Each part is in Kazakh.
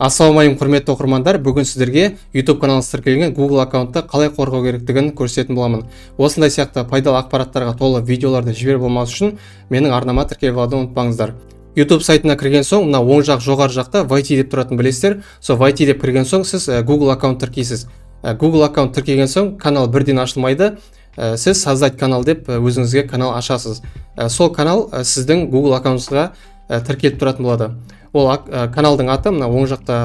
Ассалаумағалейкум, құрметті оқырмандар! Бүгін сіздерге YouTube каналыңыз тіркелген Google аккаунтты қалай қорғау керектігін көрсететін боламын. Осындай сияқты пайдалы ақпараттарға толы видеоларды жіберіп алмас үшін менің арнама тіркеліп алуды ұмытпаңыздар. YouTube сайтына кірген соң, мына оң жақ жоғары жақта «Войти» деп тұратын, білесіздер. Сол «Войти» деп кірген соң, сіз Google аккаунт тіркейсіз. Google аккаунт тіркеген соң, канал бірден ашылмайды. Сіз «Создать канал» деп өзіңізге канал ашасыз. Сол канал сіздің Google аккаунтыңызға тіркеліп тұратын болады. Ол каналдың аты мына оң жақта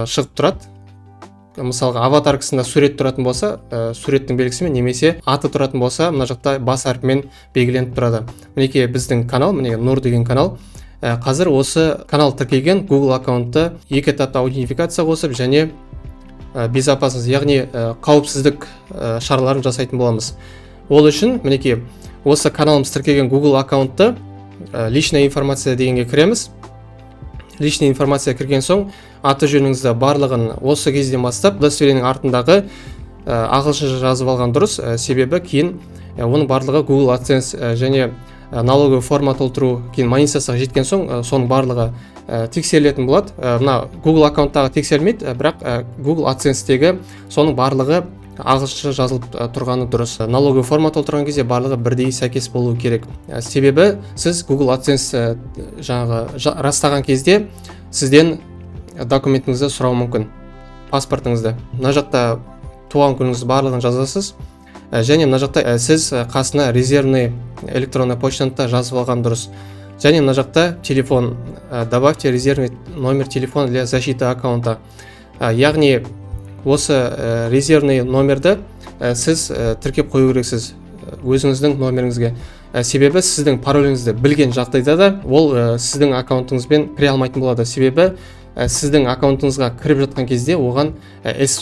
шығып тұрады. Мысалға, аватаркасында сурет тұратын болса, суреттің белгісімен немесе аты тұратын болса, мына жақта бас әрпімен белгіленіп тұрады. Мінекей, біздің канал, міне, Нұр деген канал. Қазір осы канал тіркелген Google аккаунтты екі этапты аутентификация қосып және безопасность, яғни қауіпсіздік шараларын жасайтын боламыз. Ол үшін, мінекей, осы каналымыз тіркелген Google аккаунтты «Личная информация» дегенге кіреміз. «Личная информация» кірген соң, аты жөніңізді барлығын осы кезден бастап удостоверениенің артындағы ағылшынша жазып алған дұрыс, себебі кейін оның барлығы Google AdSense және налоговый форма толтыру, кейін монетизацияға жеткен соң, соның барлығы тексерілетін болады. Мына Google аккаунттағы тексерілмейді, бірақ Google AdSense'тегі соның барлығы ағылшынша жазылып тұрғаны дұрыс. Налоговый форма толтырған кезде барлығы бірдей сәйкес болуы керек. Себебі сіз Google AdSense жаңағы растаған кезде сізден документіңізді сұрауы мүмкін, паспортыңызды. Мына жақта туған күніңізді, барлығын жазасыз. Және мына жақта сіз қасына резервный электронный почтаны да жазып алған дұрыс. Және мына жақта телефон, «Добавьте резервный номер телефона для защиты аккаунта». Яғни осы резервный номерді сіз тіркеп қою керексіз өзіңіздің номеріңізге. Себебі сіздің пароліңізді білген жағдайда да, ол сіздің аккаунтыңызбен кіре алмайтын болады, себебі сіздің аккаунтыңызға кіріп жатқан кезде оған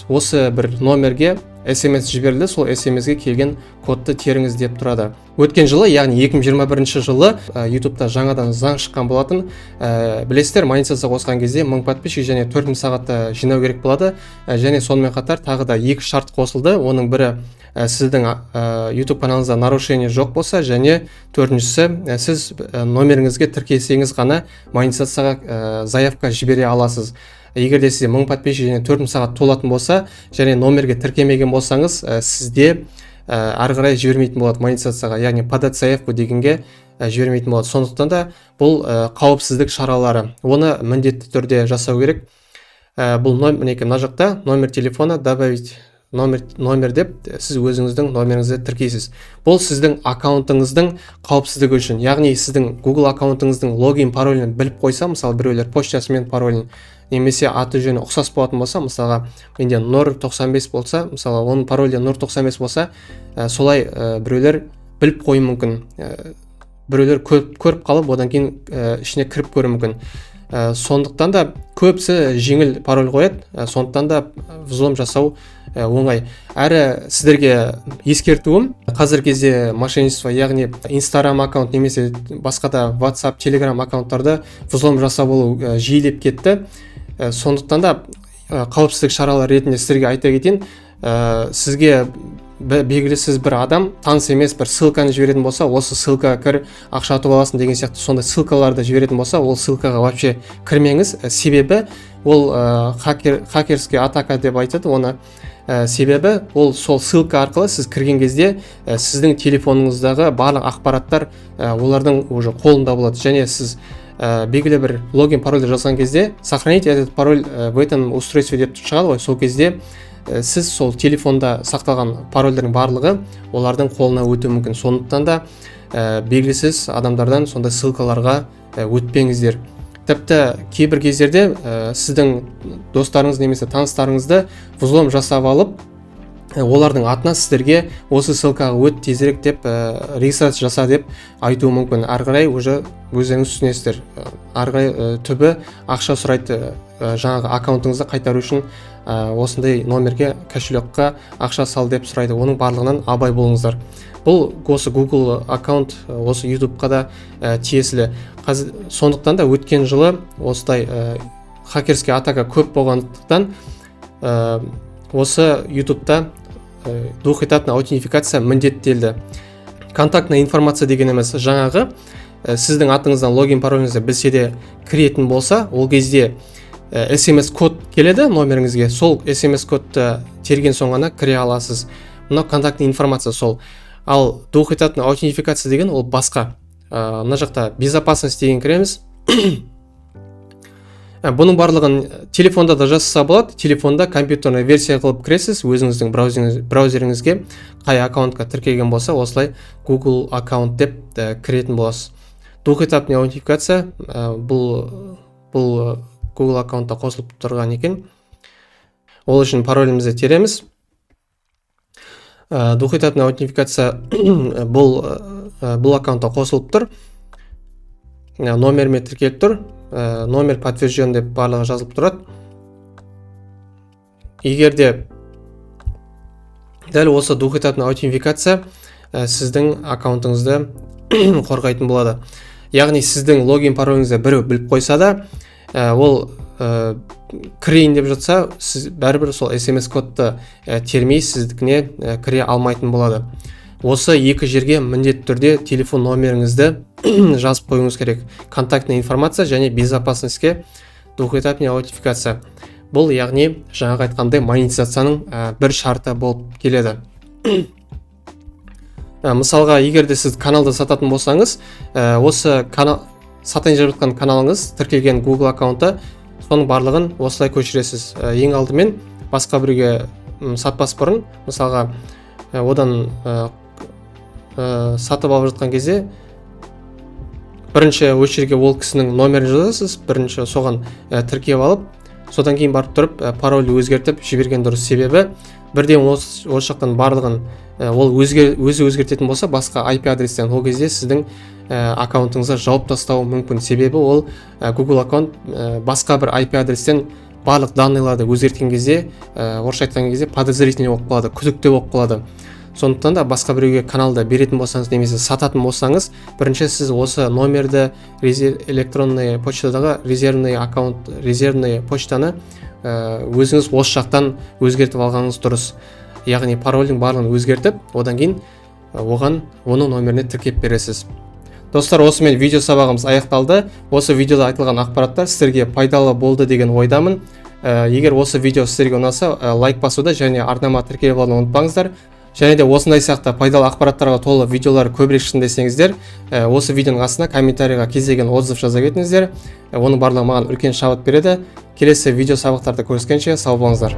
осы бір номерге СМС жіберілді, сол СМС-ге келген кодты теріңіз деп тұрады. Өткен жылы, яғни 2021 жылы YouTubeта жаңадан заң шыққан болатын. Білесіздер, монетизация қосқан кезде 1000 подписчик және 4000 сағатты жинау керек болады. Және сонымен қатар тағы да екі шарт қосылды. Оның бірі сіздің YouTube каналыңызда нарушение жоқ болса және төртіншісі сіз номеріңізге тіркелсеңіз ғана монетизацияға заявка жібере аласыз. Егер де сізде 1000 подписчик және 4000 сағат толатын болса және номерге тіркемеген болсаңыз, сізде әрі қарай жібермейтін болады монетизацияға, яғни «Подать заявку» дегенге жібермейтін болады. Сондықтан да бұл қауіпсіздік шаралары, оны міндетті түрде жасау керек. Бұл мінекей, мына жақта «Номер телефона», «Добавить номер» деп сіз өзіңіздің номеріңізді тіркейсіз. Бұл сіздің аккаунтыңыздың қауіпсіздігі үшін, яғни сіздің Google аккаунтыңыздың логин, паролін біліп қойса, мысалы, біреулер почтасы мен паролін немесе аты жөні ұқсас болатын болса, мысалға, менде Нұр 95 болса, мысалы, оның паролі Нұр 95 болса, солай біреулер біліп қоюы мүмкін. Біреулер көріп қалып, одан кейін ішіне кіріп көруі мүмкін. Сондықтан да көбісі жеңіл пароль қояды, сондықтан да взлом жасау оңай. Әрі сіздерге ескертуім: қазіргі кезде мошенничество, яғни Инстаграм аккаунт немесе басқа да WhatsApp, Telegram аккаунттарды взлом жасап алу жиілеп кетті. Сондықтан да қауіпсіздік шаралары ретінде сіздерге айта кетейін: сізге белгісіз бір адам, таныс емес бір ссылканы жіберетін болса, «Осы ссылкаға кір, ақша ұтып аласың» деген сияқты сондай ссылкаларды жіберетін болса, ол ссылкаға вообще кірмеңіз. Себебі ол хакерский атака деп айтады оны. Себебі ол сол ссылка арқылы сіз кірген кезде сіздің телефоныңыздағы барлық ақпараттар олардың уже қолында болады және сіз белгілі бір логин, парольді жазған кезде «Сохранить этот пароль в этом устройстве» деп шығады ғой. Сол кезде сіз сол телефонда сақталған парольдердің барлығы олардың қолына өтуі мүмкін. Сондықтан да белгісіз адамдардан сондай ссылкаларға өтпеңіздер. Тіпті кейбір кездерде сіздің достарыңыз немесе таныстарыңызды взлом жасап алып, олардың атынан сіздерге «Осы ссылкаға өт тезірек» деп, «Регистрация жаса» деп айтуы мүмкін. Ары қарай уже өздеріңіз түсінесіздер. Ары қарай түбі ақша сұрайды, жаңағы аккаунтыңызды қайтару үшін осындай номерге, кошелекқа ақша сал деп сұрайды. Оның барлығынан абай болыңыздар. Бұл осы Google аккаунт, осы YouTubeқа да тиесілі. Қазір сондықтан да өткен жылы осылай хакерский атака көп болғандықтан, осы YouTubeта двухэтапный аутентификация міндеттелді. «Контактная информация» дегеніміз жаңағы сіздің атыңыздан логин, пароліңізді білсе де кіретін болса, ол кезде СМС код келеді номеріңізге, сол СМС кодты терген соң ғана кіре аласыз. Мынау контактный информация сол. Ал двухэтапный аутентификация деген ол басқа. Мына жақта «Безопасность» деген кіреміз. Бұның барлығын телефонда да жасаса болады. Телефонда компьютерный версия қылып кіресіз өзіңіздің браузеріңізге, қай аккаунтқа тіркелген болса, осылай Google аккаунт деп кіретін боласыз. Двухэтапный аутентификация бұл Google аккаунтта қосылып тұрған екен. Ол үшін паролімізді тереміз. Двухэтапный аутентификация бұл аккаунтта қосылып тұр. Номермен тіркеліп тұр. Номер подтвержден деп барлығы жазылып тұрады. Егер де дәл осы двухэтапный аутентификация сіздің аккаунтыңызды қорғайтын болады. Яғни сіздің логин, пароліңізді біреу біліп қойса да, ол кірейін деп жатса, сіз бәрібір сол СМС кодты термей сіздікіне кіре алмайтын болады. Осы екі жерге міндетті түрде телефон номеріңізді жазып қоюыңыз керек: контактная информация және «Безопасность» ке двухэтапный аутентификация. Бұл, яғни, жаңағы айтқандай, монетизацияның бір шарты болып келеді. Мысалға, егер де сіз каналды сататын болсаңыз, осы канал, сатайын деп жатқан каналыңыз тіркелген Google аккаунты, соның барлығын осылай көшіресіз. Ең алдымен басқа біреуге сатпас бұрын, мысалға, одан сатып алып жатқан кезде бірінші осы жерге ол кісінің номерін жазасыз, бірінші соған тіркеп алып, содан кейін барып тұрып парольді өзгертіп жіберген дұрыс. Себебі бірден осы жақтан барлығын ол өзі өзгертетін болса басқа IP адрестен, ол кезде сіздің аккаунтыңызды жауып тастауы мүмкін. Себебі ол Google аккаунт басқа бір IP адрестен барлық данный ларды өзгерткен кезде, орысша айтқан кезде, подозрительный болып қалады, күдікті болып қалады. Сондықтан да басқа біреуге каналды беретін болсаңыз немесе сататын болсаңыз, бірінші сіз осы номерді, электронный почтадағы резервный аккаунт, резервный почтаны өзіңіз осы жақтан өзгертіп алғаныңыз дұрыс. Яғни парольдің барлығын өзгертіп, одан кейін оған, оның номеріне тіркеп бересіз. Достар, осымен видео сабағымыз аяқталды. Осы видеода айтылған ақпараттар сіздерге пайдалы болды деген ойдамын. Егер осы видео сіздерге ұнаса, лайк басуды және арнама тіркеліп алуды ұмытпаңыздар. Және де осындай сияқты пайдалы ақпараттарға толы видеолар көбірек шықсын десеңіздер, осы видеоның астына комментарийға кез келген отзыв жаза кетіңіздер. Оның барлығы маған үлкен шабыт береді. Келесі видео сабақтарда көріскенше, сау болыңыздар.